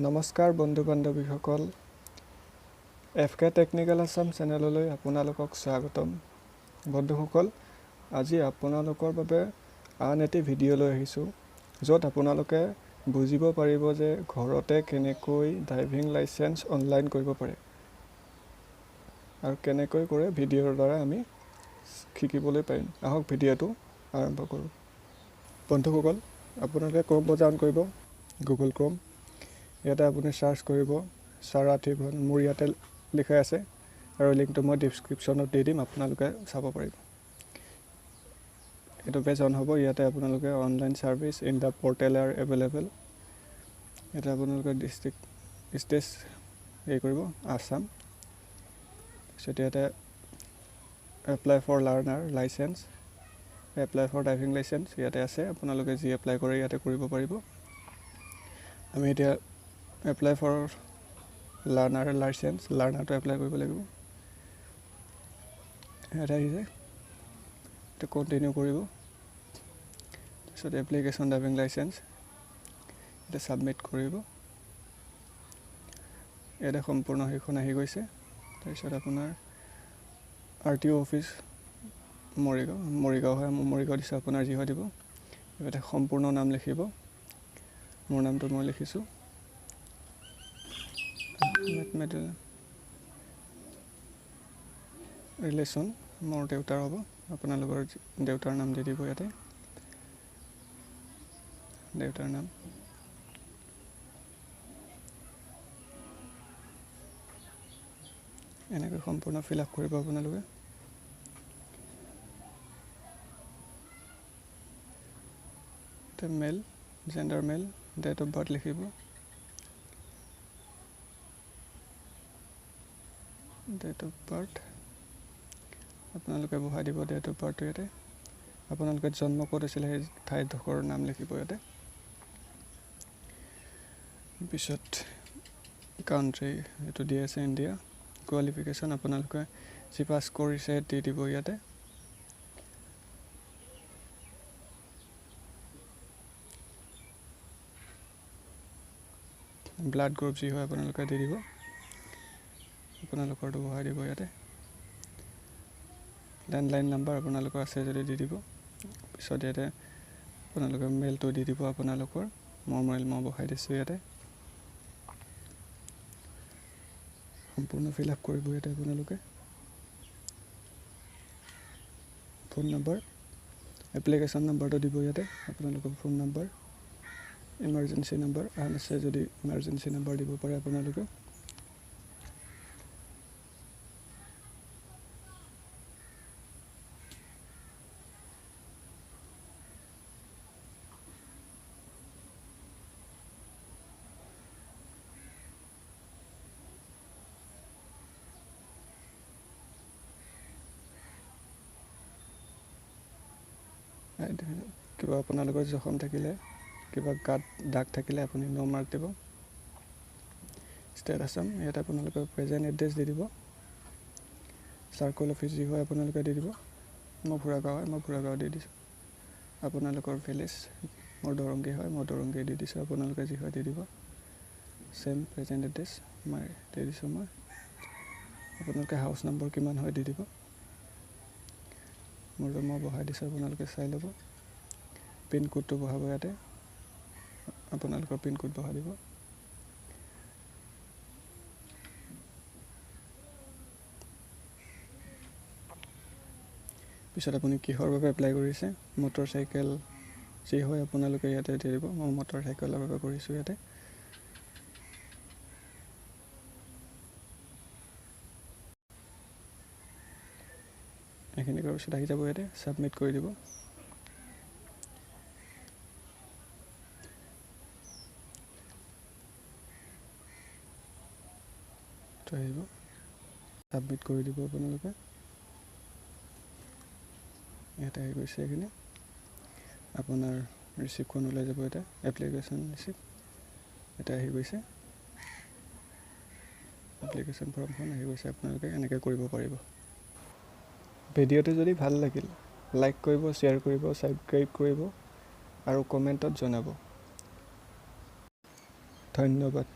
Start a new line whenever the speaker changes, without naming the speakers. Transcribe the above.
নমস্কাৰ বন্ধু বান্ধৱীসকল, এফ কে টেকনিকেল আছাম চেনেললৈ আপোনালোকক স্বাগতম। বন্ধুসকল, আজি আপোনালোকৰ বাবে আন এটি ভিডিঅ' লৈ আহিছোঁ, য'ত আপোনালোকে বুজিব পাৰিব যে ঘৰতে কেনেকৈ ড্ৰাইভিং লাইচেঞ্চ অনলাইন কৰিব পাৰে আৰু কেনেকৈ কৰে ভিডিঅ'ৰ দ্বাৰা আমি শিকিবলৈ পাৰিম। আহক ভিডিঅ'টো আৰম্ভ কৰোঁ। বন্ধুসকল, আপোনালোকে ক্ৰ'ম ব্ৰাউজাৰ অন কৰিব, গুগল ক্ৰ'ম। ইয়াতে আপুনি চাৰ্চ কৰিব সাৰাথি, মোৰ ইয়াতে লিখাই আছে আৰু লিংকটো মই ডিছক্ৰিপশ্যনত দি দিম, আপোনালোকে চাব পাৰিব। এইটো পেজ অন হ'ব। ইয়াতে আপোনালোকে online service in the portal are available. ইয়াতে আপোনালোকে ডিষ্ট্ৰিক্ট ষ্টেট হেৰি কৰিব, আছাম। তাৰপিছত ইয়াতে apply for learner licence, apply for driving licence ইয়াতে আছে। আপোনালোকে যি এপ্লাই কৰে ইয়াতে কৰিব পাৰিব। আমি এতিয়া এপ্লাই ফৰ লাৰ্ণাৰ লাইচেঞ্চ, লাৰ্ণাৰটো এপ্লাই কৰিব লাগিব। ইয়াতে আহিছে, এইটো কণ্টিনিউ কৰিব। তাৰপিছত এপ্লিকেশ্যন ড্ৰাইভিং লাইচেঞ্চ এতিয়া ছাবমিট কৰিব। ইয়াতে সম্পূৰ্ণ সেইখন আহি গৈছে। তাৰপিছত আপোনাৰ R T O' office Morigaon, Morigaon হয়, মই মৰিগাঁও দিছোঁ, আপোনাৰ যি হয় দিব। ইয়াতে সম্পূৰ্ণ নাম লিখিব। মোৰ নামটো মই লিখিছোঁ। মেথমেটিকেল ৰিলেশ্যন মোৰ দেউতাৰ হ'ব, আপোনালোকৰ দেউতাৰ নাম দি দিব ইয়াতে, দেউতাৰ নাম। এনেকৈ সম্পূৰ্ণ ফিল আপ কৰিব আপোনালোকে। Male, gender male, date of birth লিখিব। ডেট অফ বাৰ্থ আপোনালোকে বহাই দিব ডেট অফ বাৰ্থটো ইয়াতে। আপোনালোকে জন্ম ক'ত হৈছিলে সেই ঠাইডোখৰৰ নাম লিখিব ইয়াতে। পিছত কাউণ্ট্ৰি এইটো দি আছে ইণ্ডিয়া। কোৱালিফিকেশ্যন আপোনালোকে যি পাছ কৰিছে দি দিব ইয়াতে। ব্লাড গ্ৰুপ যি হয় আপোনালোকে দি দিব, আপোনালোকৰটো বহাই দিব ইয়াতে। লেণ্ডলাইন নাম্বাৰ আপোনালোকৰ আছে যদি দি দিব। পিছত ইয়াতে আপোনালোকে মেইলটো দি দিব আপোনালোকৰ। মোৰ মেইল মই বহাই দিছোঁ ইয়াতে। সম্পূৰ্ণ ফিল আপ কৰিব ইয়াতে আপোনালোকে। ফোন নম্বৰ, এপ্লিকেশ্যন নাম্বাৰটো দিব ইয়াতে, আপোনালোকৰ ফোন নম্বৰ, ইমাৰ্জেঞ্চি নাম্বাৰ আন আছে যদি ইমাৰ্জেঞ্চি নাম্বাৰ দিব পাৰে আপোনালোকে। কিবা আপোনালোকৰ জখম থাকিলে, কিবা গাত দাগ থাকিলে আপুনি ন' মাৰ্ক দিব। ষ্টেট আছাম, ইয়াত আপোনালোকে প্ৰেজেণ্ট এড্ৰেছ দি দিব। চাৰ্কল অফিচ যি হয় আপোনালোকে দি দিব। মই ভূৰাগাঁও হয়, মই ভূৰাগাঁও দি দিছোঁ। আপোনালোকৰ ভিলেজ, মোৰ দৰংগী হয়, মই দৰংগী দি দিছোঁ। আপোনালোকে যি হয় দি দিব। ছেম প্ৰেজেণ্ট এড্ৰেছ মই দি দিছোঁ মই। আপোনালোকে হাউচ নম্বৰ কিমান হয় দি দিব। মোৰটো মই বহাই দিছোঁ, আপোনালোকে চাই ল'ব। পিনক'ডটো বহাব ইয়াতে, আপোনালোকৰ পিনক'ড বহাই দিব। পিছত আপুনি কিহৰ বাবে এপ্লাই কৰিছে, মটৰ চাইকেল যি হয় আপোনালোকে ইয়াতে দি দিব। মই মটৰ চাইকেলৰ বাবে কৰিছোঁ ইয়াতে। এইখিনি কৰাৰ পিছত আহি যাব ইয়াতে, ছাবমিট কৰি দিব। আহিব, ছাবমিট কৰি দিব আপোনালোকে। ইয়াতে আহি গৈছে এইখিনি। আপোনাৰ ৰিচিপ্টখন ওলাই যাব ইয়াতে, এপ্লিকেশ্যন ৰিচিপ্ট ইয়াতে আহি গৈছে। এপ্লিকেশ্যন ফৰ্মখন আহি গৈছে, আপোনালোকে এনেকৈ কৰিব পাৰিব। ভিডিঅ'টো যদি ভাল লাগিল লাইক কৰিব, শ্বেয়াৰ কৰিব, ছাবস্ক্ৰাইব কৰিব আৰু কমেণ্টত জনাব। ধন্যবাদ।